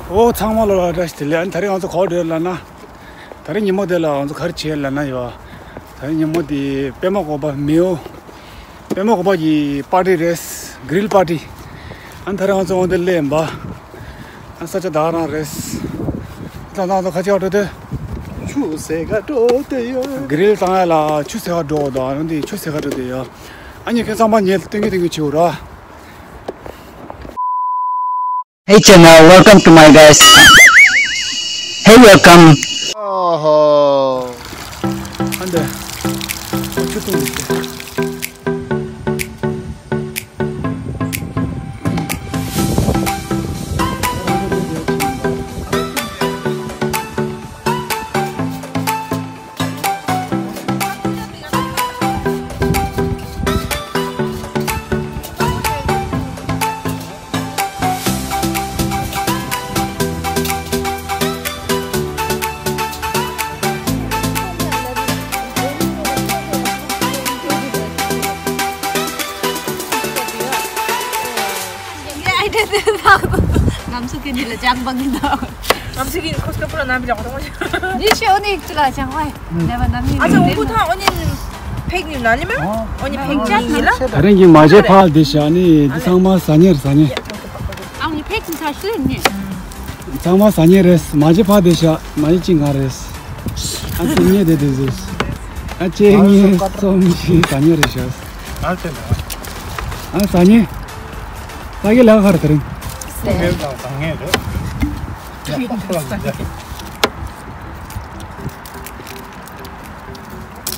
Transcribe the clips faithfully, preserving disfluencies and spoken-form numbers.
ཨོ་ཚང་མ་ལོ་ལ་བཀྲ་ཤིས་བདེ་ལེགས། ཨ་ནི་ད་རེས་ང་ཚོ་ག་པར་འགྲོ་ལབ་ན། ད་རེས་ཉིན་མོ་དེ་ལ་ང་ཚོ་ག་རེ་བྱེད་ལབ་ན་ཡོད། ད་རེས་ཉིན་མོ་དེ་པད་མ་དགོན་པ་མེའོ། པད་མ་དགོན་པ་གི་པར་ཊི་རེད། གྷི་རིལ་པར་ཊི། ཨ་ནི་ད་རེས་ང་ཚོ་འོ་དེ་སླེབས་ཡིན་པ། ཨ་ས་ཆ་ད་ག་རང་རེད། ད་ང་ཚོ་ག་ཅིག་འགྲོ་དེ། ཆུ་ཟེ་ག་འགྲོ་དེ་ཡོད། གྷི་རིལ་བཏང་ཡ་ལ་ཆུ་ཟེ་ག་འགྲོ་དང་ཨ་ནི་ཆུ་ཟེ་ག་འགྲོ་དེ་ཡོད། ཨ་ནི་ཁྱེད་ཚང་མ་ཉལ་སྟོན་གི་སྟོན་གི་བྱེད་འོ་ར། Hey channel, welcome to my guys. Hey, welcome. ཨོ་ཧོ། ཨ་འདི། ཁོ་ཆུ་བཏུང་ནས་བྱས། ང་ཚོ་གི་འདི་ལ་ཅང་བང་གི་འདུག་ང་ཚོ་གི་ཁོ་སྐབས་པུ་ར་ནམ་ལ་ཡོང་རོགས། འདི་ཤོ་ནི་ཅི་ལ་ཅང་བའི་ནེ་བ་ནམ་ནི་ཨ་ཅག་འུ་ཐང་ཨོ་ནི་ཕེག་ནི་ན་ནི་མེ་ཨོ་ནི་ཕེག་ཅག་ནི་ལ། ད་རིང་གི་མ་བྱེད་ཕག་འདི་ཤ་ནི་འདི་ཚང་མ་ཟ་ཉེར་ཟ་ཉེ། ཨོ་ནི་ཕེག་ཅི་ཚ་ཤི་ནི། ཚང་མ་ཟ་ཉེ་རེད། མ་བྱེད་ཕག་འདི་ཤ་མ་བྱེད་ཅི་ང་རེད། ཨ་ཅེ་ཉེ་དེ་དེ་ཟེར། ཨ་ཅེ་ཉེ་སོམ་ཞིག་ཟ་ཉེ་རེད་ཤ། ཨ་ལྟ་ན། ཨ་ཟ་ཉེ། ད་གི་ལ་ཁར་དེ་རིང་། ངེ་དང་ཟ་ངེ་རེད། ཡ་ཁོ་ལ་ཟ།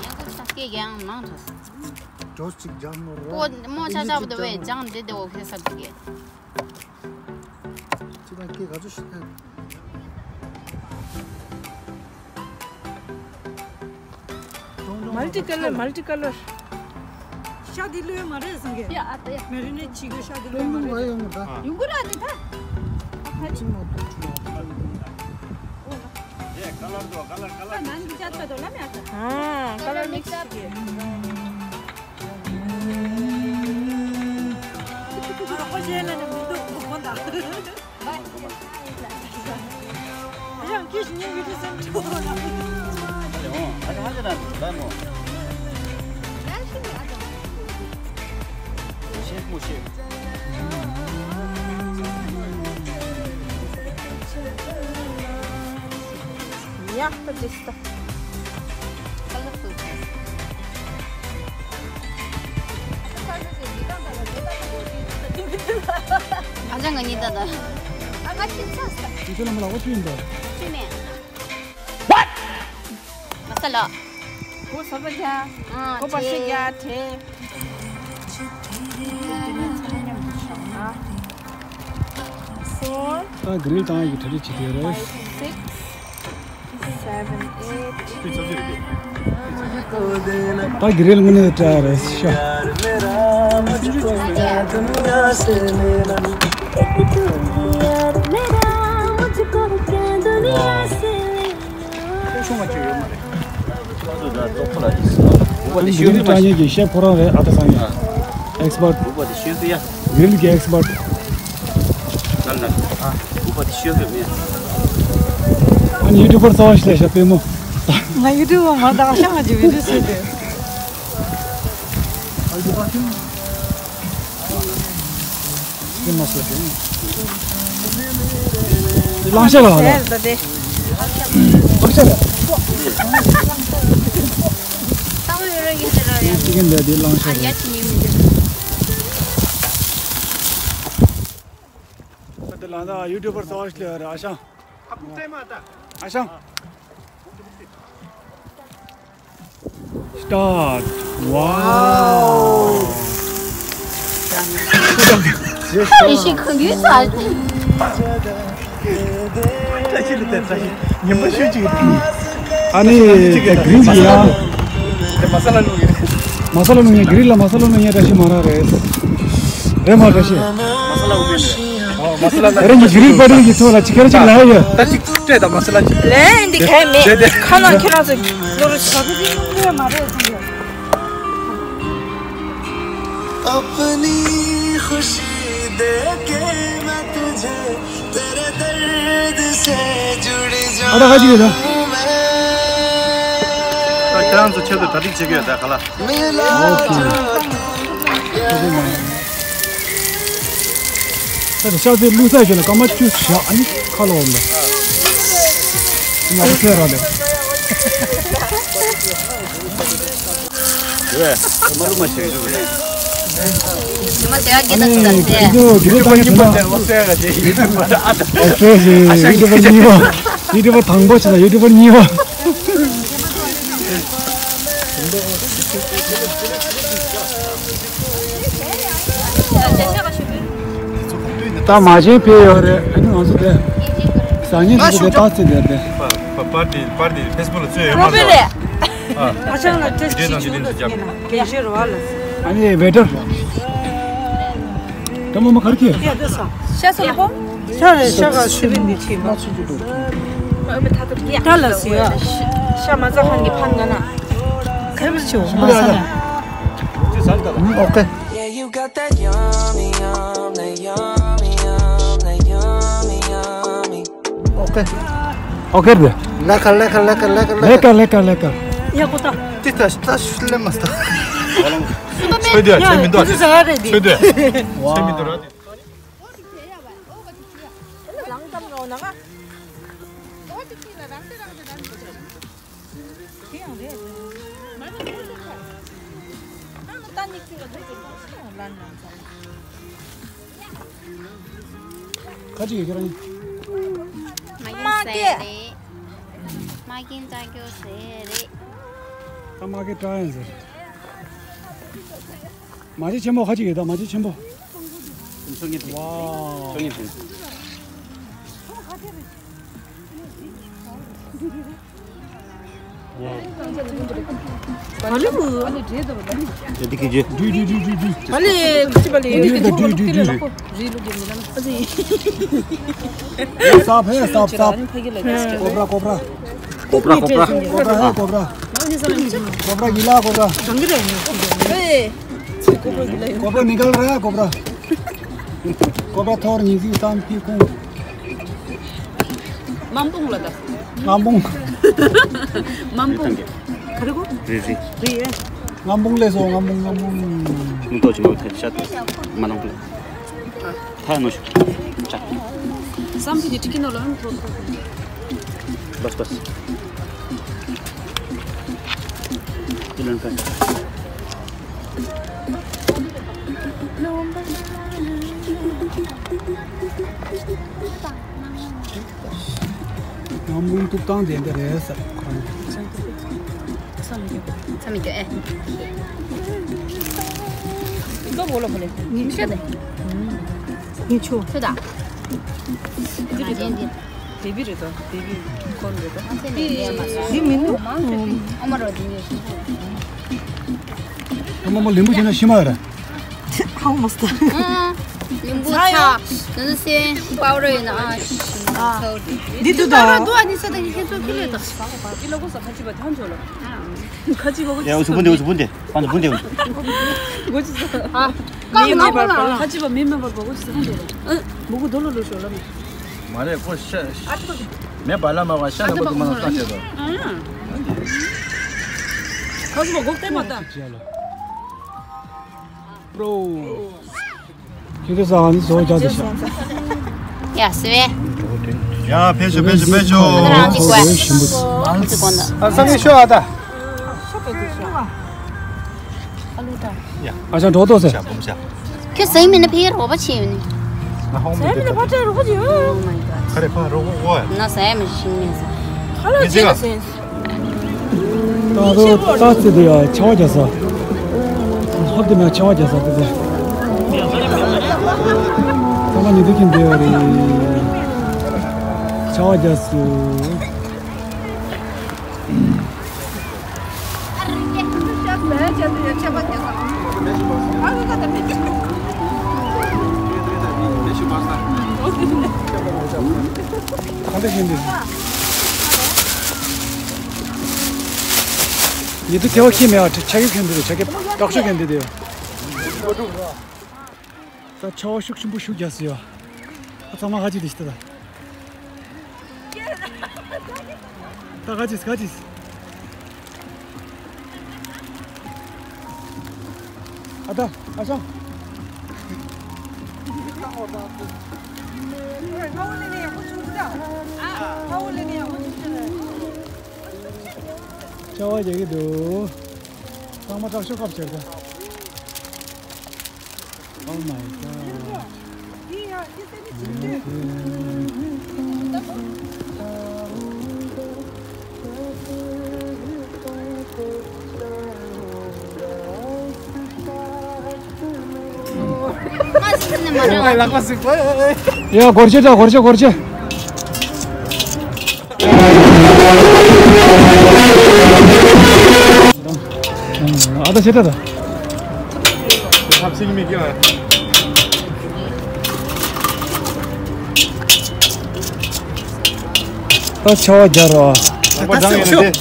ཡང་ཁོ་ས་སྐད་ཀྱང་མང་དུ། ཇོས་ཅིག་ཇང་ནོ་ར། པོ་མོ་ཆ་ཆ་བ་དེ་བས་ཇང་དེ་དེ་འོ་ཁེ་ས་དེ་གེ། ཅི་དང་སྐད་ག་ཚོད་ཤེས་ན། མལ་ཊི་ཀ་ལར། མལ་ཊི་ཀ་ལར། ཤ་དེ་ལོས་མ་རེད་བསམ་གི། ཡ་ཨ་ད་ཡ། མེ་རི་ནེ་ཊི་བྱེད་དགོས་ཤ་དེ་ལོས་མ་རེད། ཡོང་གི་ར་དེ་ད། ཨ་ཁ་ཅི་མ་ཏོ་ཅི་མ་ཏོ། ཨ་ནང་གི་ཅ་ད་དོ་ལ་མེ་ཨ་ད། ཨ་ཀ་ལར་མིག་སི་གི། ཡག་པོ་འདུག་སྟེ། ཨ་ཅག་ང་གཉིས་ད་ད། ཨ་ང་ཁྱིམ་ཚང་ས། ཁྱིམ་ཚང་ལ་མ་ལ་འོ་ཆུ་ཡིན་ད། ཆུ་མེད། What? མ་ས་ལ། གོ་ས་པ་ཅག་ཨ་གོ་པ་ཤི་ཅེ། རྒྱ་ཁྲེ། Four, ད་གྷི་རིལ་བཏང་ཡག་གི་གྲ་སྒྲིག་བྱེད་ཀྱི་ཡོད་རེད། Five, six, seven, eight, ད་གྷི་རིལ་དངོས་གནས་བཀྲ་རེད་ཤག་ཆུང་མ་ཅིག་ཡོད་མ་རེད། ཨ་ནི་གྷི་རིལ་བཀྲ་མཁན་གྱི་ཤེཕ་ཁོ་རང་རེད། ཨ་ཏི་སང་ཉིན་ཨེག་སི་པར་ཊི། གྷི་རིལ་གྱི་ཨེག་སི་པར་ཊི། ཨ་ནི་ཡུ་ཊུབ་པར་གསར་པ་ཞིག་སླེབས་ཤག་པད་མོ། ང་ཡུ་ཊུབ་པར་མ་དག་ཤ་ང་ཅི་བི་ཌིའོ་བཟོས་ཏེ། གླང་ཤ་ལ་ཧ་ལ། གླང་ཤ་ལ། ཅི་གིན་འདི་འདི་གླང་ཤ་རེད། འདི་ལ་ད་ཡུ་ཊུབ་པར་གསར་པ་ཞིག་སླེབས་རེད། ཨ་ཞང་། ཨ་ཞང་། Start. Wow. ཡེ་ཤེས་གང་གིས་ས། བཀྲ་ཤིས་བདེ་ལེགས། བཀྲ་ཤིས་ཉིན་མོ་ཤོད་ཅིག་ཨ་ནི་དེ་གྷི་རིལ་གྱི་ཡ། དེ་མ་ས་ལ་བླུགས་ཡིན། མ་ས་ལ་བླུགས་ཡིན། གྷི་རིལ་ལ་མ་ས་ལ་བླུགས་ཡིན། བཀྲ་ཤིས་མ་ར་རེད། རེད་མ་བཀྲ་ཤིས། མ་ས་ལ་བླུགས་ཡིན། ཨོ་མ་ས་ལ་ལ། རེད་ཀྱི་གྷི་རིལ་པར་ཊི་གི་ཐོག་ལ་ཅི་ཁེར་ཅིག་ལ་ཡོད། ད་ཅིག་སྤྲད་དང་མ་ས་ལ་ཅིག་ལན་འདི་གས་མེད། ཁ་ནང་ཁྱེད་རང་ཚོ་ནོར་བཞག་གི་ཡོད་མ་རེད་གསུངས་ཡོད། अपनी खुशी दे के मैं तुझे तेरे दर ཨ་ད་ཁ་ཅིག་ཡོད་ད། ཁྱེད་རང་ཚོ་ཆེད་དུ་གྲ་སྒྲིག་བྱེད་ཀྱི་ཡོད་ད་ག་ལ། ཨོ་ཁེ། ད་དེ་ཤ་ཚའི་བླུགས་ས་ཞིག་ལ་སྐར་མ་བཅུ་བཞག་ཨ་ནི་ཁ་ལོ་འོང་ལ། ང་ཚོ་ཁྱེད་རང་ལས། ཨ་ནི་ཁྱེད་ཚོ་དེ་རིང་ད་ཡོད་ན། ཨོ་ཁེ་ཡུ་ཊུབ་པར་གཉིས་པ། ཡུ་ཊུབ་པར་དང་པོ་བྱས་ན་ཡུ་ཊུབ་པར་གཉིས་པ། ད་མ་བྱན་ཕེབས་ཡོད་རེད། ཨ་ནི་ང་ཚོ་དེ་ཟ་ཉིན་ཚོ་དེ་ཏག་ཙི་དེ་དེ། པ་པར་ཏི་པར་ཏི་ཕེ་སི་བུག་ལ་བཙོས་ཡོད་མ་རེད། ཨ་ཆང་ལ་ཏྲེ་ཅི་ཆུ་ལ་ཉེ་ན་གེ་ཤེ་ར་བ་ལ། ཨ་ནི་ཝེ་ཊར། ད་མོ་མ་གར་གྱི། ཤ་ས་ལ་པོ། ཤ་རེད་ཤ་ག་ཤི་བི་འདི་ཆི་མ་ཆུ་ཆུ་འདུག་ད་ལ་སི་ཡ། ཤ་མ་ཚ་ཁན་གི་ཕན་ག་ན། ཁེམ་ཆུ་མ་ས་ན། ཨོ་ཁེ། Yeah, you got that yummy, yum, that yummy, yum, that yummy, yummy. ཨོ་ཁེ། ཨོ་ཁེ་རེད། ལེ་ཀ་ལེ་ཀ་ལེ་ཀ་ལེ་ཀ་ལེ་ཀ། ལེ་ཀ་ལེ་ཀ་ལེ་ཀ། ཡ་ཀོ་ཏ། ཏི་ཏ་ཏ་ཤུ་ལེ་མ་སྟ། ཆོས་དུས་ཆོས་མི་འདུག་ཆོས་དུས་ཆོས་མི་འདུག་ར། ཁ་ཅིག་ཡོད་ཀྱི་རང་། མ་གིན་ཟས་རེད། མ་གིན་ལྕགས་ཀྱོག་ཟས་རེད། ཨ་མ་གིན་ཀྲ་ཡན་ཟེར། མ་ཅིག་ཆེན་པོ་ཁ་ཅིག་ཡོད་ད་མ་ཅིག་ཆེན་པོ། ཆོ་ངེ་ཐེངས། ཆོ་ངེ་ཐེངས། བ་ལི་བུ། འདི་གི་རྒྱུ། བ་ལི་ཁ་ཅིག་བ་ལི། འདི་གི་རྒྱུ་འདི་འདི་འདི། ས་ཕེ་ས་ས། ཀོ་བྲ་ཀོ་བྲ། ཀོ་བྲ་ཀོ་བྲ། ཀོ་བྲ་ཧེ་ཀོ་བྲ། ཀོ་བྲ་ཡི་ལ་ཀོ་བྲ། གང་གི་རེད། ཀོ་བྲ་ནི་གལ་ར་ཀོ་བྲ། ཀོ་བྲ་ཐོར་ཉི་ཟི་སམ་ཕི་ཁུང་། མམ་པུང་ལ་ད། མམ་པུང་། མམ་པུང་། ག་རེ་གོ། རི་རི། རི་ཡེ། མམ་པུང་ལས་སོ་མམ་པུང་མམ་པུང་། མི་ཏོ་ཅི་མོ་ཐེ་ཤད། མ་ནང་དུ། ཐ་ནོ་ཤུ། ཅ། སམ་ཕི་ཏི་ཀི་ནོ་ལ་ཧམ་ཐོ་ཐོ། བས་བས། ཏི་ལན་ཀ། ནམ་རྒྱུན་ཐུབ་ཐང་ལྡན་པ་རེད་ཟེར་ཁོ་རང་། ཚ་མི་རྒྱག་ཚ་མི་རྒྱག་ཨེ། ཀ་བོ་ལ་བོ་ལེ། ཉིན་ཤ་དེ། ཉིན་ཆུ། ཚོད་ད། ང་རྒྱན་འདི། དེ་བི་རེད་དོ། དེ་བི་ཁོན་རེད་དོ། ང་ཚེ་ནས་ལས་མ་སོང་། འདི་མི་འདུག་ཨ་མ་རོ་འདི་ཉོས་སོང་། ཨ་མ་མ་ལེན་པོ་བྱས་ན་ཤི་མ་ར། ཧའོ་མོ་སྟ། ཨ། ལིམ་བུ་ཚ། ནུ་སེན་པའོ་རོ་ཡིན་ཨ། འདི་འདུག་ད། འདུག་ཨ་ནི་ས་ད་ནི་ཁྱེད་ཚོ་ཁྱེད་ལས་ད། ཁ་ཅི་བ་ཐང་ཆོ་ལ། ཁ་ཅི་བ་གོ་ཅི། ཡ་འུ་ཚུ་བུན་དེ་འུ་ཚུ་བུན་དེ། ཁ་ཚུ་བུན་དེ་འུ་ཚུ། གོ་ཅི་ས། ཨ། ཀ་མི་མེད་པར་པ་ལ། ཁ་ཅི་བ་མི་མེད་པར་པ་གོ་ཅི་ས་ཧན་དེ་ལ། མུ་གུ་དོ་ལོ་ལོ་ཤོ་ལ་མི། མ་རེད་ཁོ་ཤ། མེད་པ་ལ་མ་བ་ཤ་ལ་བ་དུ་མ་ན་ས་ཆེ་དོ། ཁ་ཚུ་བ་གོ་ཏེ་མ་ད། པྲོ། ཁྱེད་ཚོ་ས་ཨ་ནི་བཟོ་བྱ་དེ་ཤ། ཡ་སི་བེ། ཡ་ཕེ་ཤོ་ཕེ་ཤོ་ཕེ་ཤོ། ཨ་ནི་ཨ་ཅག་འགྲོ་ཏོ་ཟེར། ཁྱོད་ཟ་ཡི་མིན་ན་ཕེ་རོགས་པ་བྱེད་ཡོད་ནི། ཟ་ཡི་མིན་ན་ཕ་ཏྲ་རོགས་པ་བྱེད་ཡོད། ཁ་རེ་ཕ་རོགས་པ་ན་ཟ་ཡ་མི་ཤིང་མེད་ཟ། ཁ་ལ་བྱེད་ལ་ཟེར། ད་རུང་ཏག་ཙི་དེ་ཡ་ཆ་བ་རྒྱག་ས། ཧོབ་དེ་ན་ཆ་བ་རྒྱག་ས་དེ་དེ། ཚང་མ་ཉི་དུ་ཁྱིམ་བསྡད་ཡོད་རེད། ཆ་བ་རྒྱག་སུ། ག་འདྲ་ཞིག་འདུག་ཉི་དུ་ཐལ་བ་ཁྱེར་མེད་ཨ། ཆ་གི་ཁྱེར་འདུག་ཆ་གི་དྲག་ཤོས་ཁྱེར་འདུག་དེ། ད་ཆར་པ་ཤུགས་ཆེན་པོ་ཤུགས་རྒྱག་སྲིད་ཡ། ཨ་ཚང་མ་ཧ་ཅི་དེ་ཤི་ད། ད་ག་ཅིས་ག་ཅིས། ཨ་ད་ཨ་ཤ། ཆར་པ་རྒྱག་གི་འདུག་ཚང་མ་དྲག་ཤོས་སྐབས་བྱེད་ད། Oh my god. ཡ་སྒོར་ཆེ་ད་སྒོར་ཆེ་སྒོར་ཆེ། ཨ་ད་ཆེ་ད་ད། ད་ཆར་པ་རྒྱག་རོགས། ད་ཆར་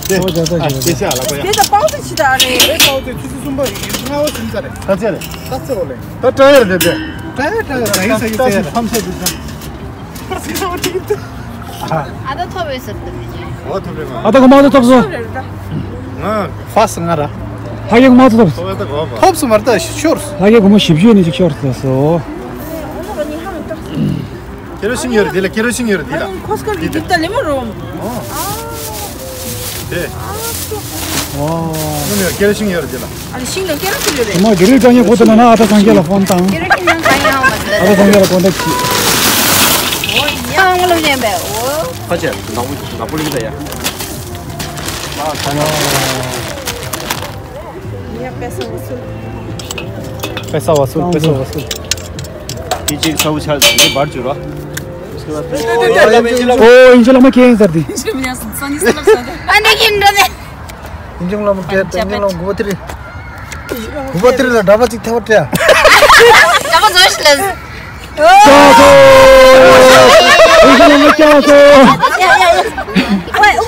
པ་རྒྱག་ད་ཆར་པ་རྒྱག་ད། དེ་ད་པའོ་ཏི་ཆི་ད་ཨ་རེ། པའོ་ཏི་ཆུ་ཚོད་གསུམ་པ་ཡིན་ལྔ་པ་ཟིན་ཚར་རེད། ད་ཚེ་རེད། ད་ཚེ་འོ་ལེ། ད་ཏྲ་ཡར་དེ་དེ། ད་ཡ་ད་ཡ་ད་ཡིན་ས་ཡིན་ས་ཡ་ད། ཨ་ད་ཐོབ་ཡོད་ཟེར་ཏེ་མི་ཉན། འོ་ཐོབ་རེད་མ། ཨ་ད་གོ་མ་ཨ་ད་ཐོབ་སོང་། ང་ཧྥ་སི་ང་ར། ཧ་གེ་གོ་མ་ཨ་ད་ཐོབ་སོང་། ཐོབ་ཡོད་ད་གོ་མ། ཐོབ་སོང་མ་རེད་ད་ཤོར་སོང་། ཧ་གེ་གོ་མ་བཞི་བཅུ་ནས་ཅིག་ཤོར་སོང་། ཁེ་རོ་ཤིན་ཡོད་རེད་དེ་ལ། ཁེ་རོ་ཤིན་ཡོད་རེད་དེ་ལ། ཁོ་སྐོར་གྱི་འགྲིག་ད་ལེ་མོ་རོམ། ཨོ། དེ། ཨོ། ཁེ་རོ་ཤིན་ཡོད་རེད་དེ་ལ། ཨ་ནི་ཤིང་ལ་སྐེ་རགས་ཅིག་ཡོད་རེད། མ་གི་རིགས་ཀྱང་ཡག་པོ་དེ་ན་ན་ཨ་ད་སངས་རྒྱས་ལ་ཕོན་བཏང་། གི་རིགས་ཀྱི་ནང་གང་ཡང་མ་ཟད། ཨ་ད་སངས་རྒྱས་ལ་དགོངས་དག་གྱིས། ཨོ་ཡ། ཨང་ལོ་ཉན་པས་ཨོ། ཁ་ཆེ་ནག་པོ་ནག་པོ་ལིང་ད་ཡ། ཨ་ཁ་ན། ཡ་པེ་ས་བ་སུ། པེ་ས་བ་སུ་པེ་ས་བ་སུ། དེ་གཅིག་ཚ་བོ་ཆ་དེ་འབར་བཅུག་རོགས། ཨོ་ཨིན་ཇི་ལ་མ་ཁྱེད་ཡིན་ཟེར་དེ། ཨ་ནི་ཡིན་འགྲོ་ནས། ཨིན་ཇི་ལ་མ་ཁྱེད་ཨིན་ཇི་ལ་མ་གུ་བ་ཏི་རི། གུ་བ་ཏི་རི་ལ་འདྲ་པ་གཅིག་ཐེ་བ་སྤྲད། འདྲ་པ་བཟོ་ཞིག་ལ། ཀྱག་སོ། ཨིན་ཇི་ལ་མ་ཀྱག་སོ།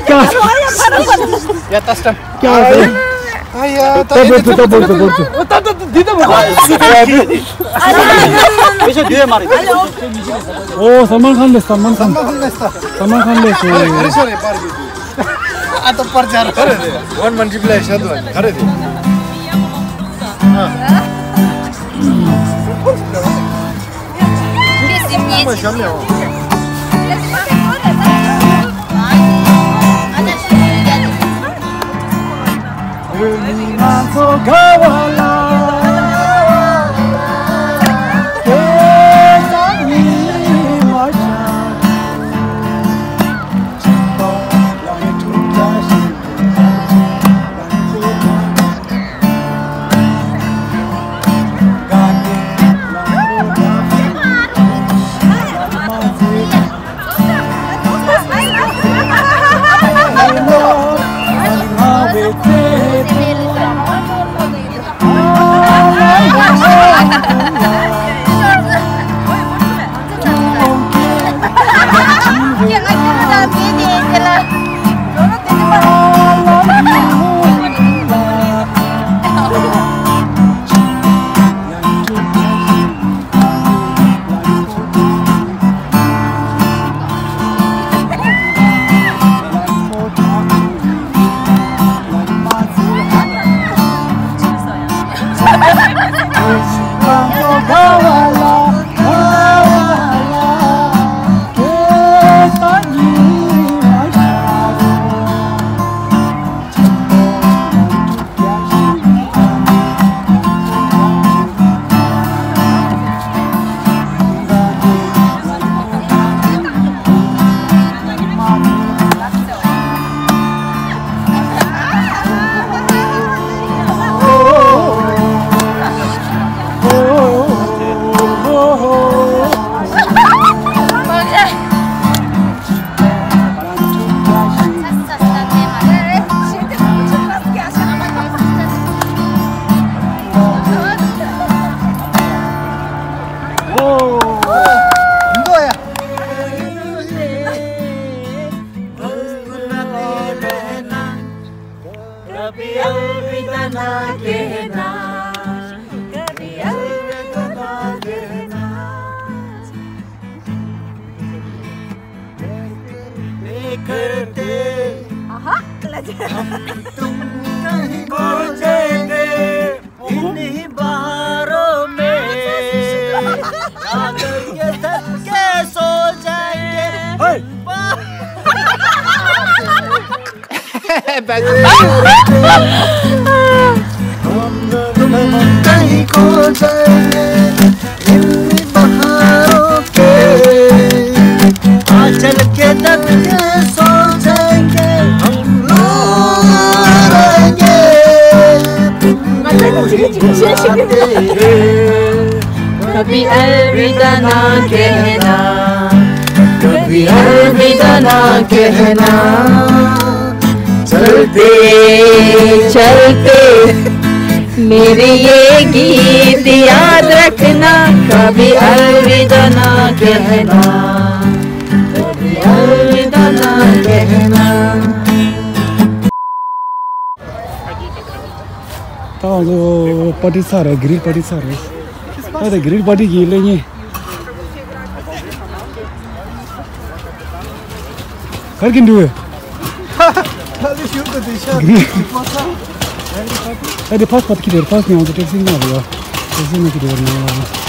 ཀྱག་སོ། ཡ་ཏ་སྟམ། ཀྱག་སོ། ཨ་ཡ་ད་ད་བོར་ཚུ་ད་བོར་ཚུ་བོར་ཚུ། ད་ད་ད་འདི་ད་བོར་ཚུ། ཨོ་སལ་མན་ཁཱན་ལེ་སལ་མན་ཁཱན། སལ་མན་ཁཱན་ལེ་སལ། ཨ་ཏོ་པར་ཆ་ར་རེ་རེ། ཝན་མལ་ཊི་པི་ལའི་ཤ་དོ་ག་རེ་རེ། करते। आहा, लगे। हम तुम कहीं खो जाएंगे इन्हीं बहारों में। चादर के तन के सो जाएंगे। हम तुम कहीं खो जाएंगे इन बहारों के। आंचल के तन के सो जाएंगे हम रो रहेंगे। तुम मुझे याद आते हैं। कभी अलविदा ना कहना, कभी अलविदा ना कहना। चलते चलते मेरे ये गीत याद रखना। कभी अलविदा ना कहना, कभी अलविदा ना कहना। ད་ང་ཚོ་པར་ཊི་ཚར་རེད། གྷི་རིལ་པར་ཊི་ཚར་རེད། ད་དེ་གྷི་རིལ་པར་ཊི་གི་སླེབས་ཉེ། གར་གྱི་འདུག་ག་ད་དེ་ཕ་སི་པོར་ཊི་ཁྱེར་རེད། ཕ་སི་ང་ཚོ་ཊེག་སི་ཉག་རེད། ཊེག་སི་ཉག་གི་རེད་ན།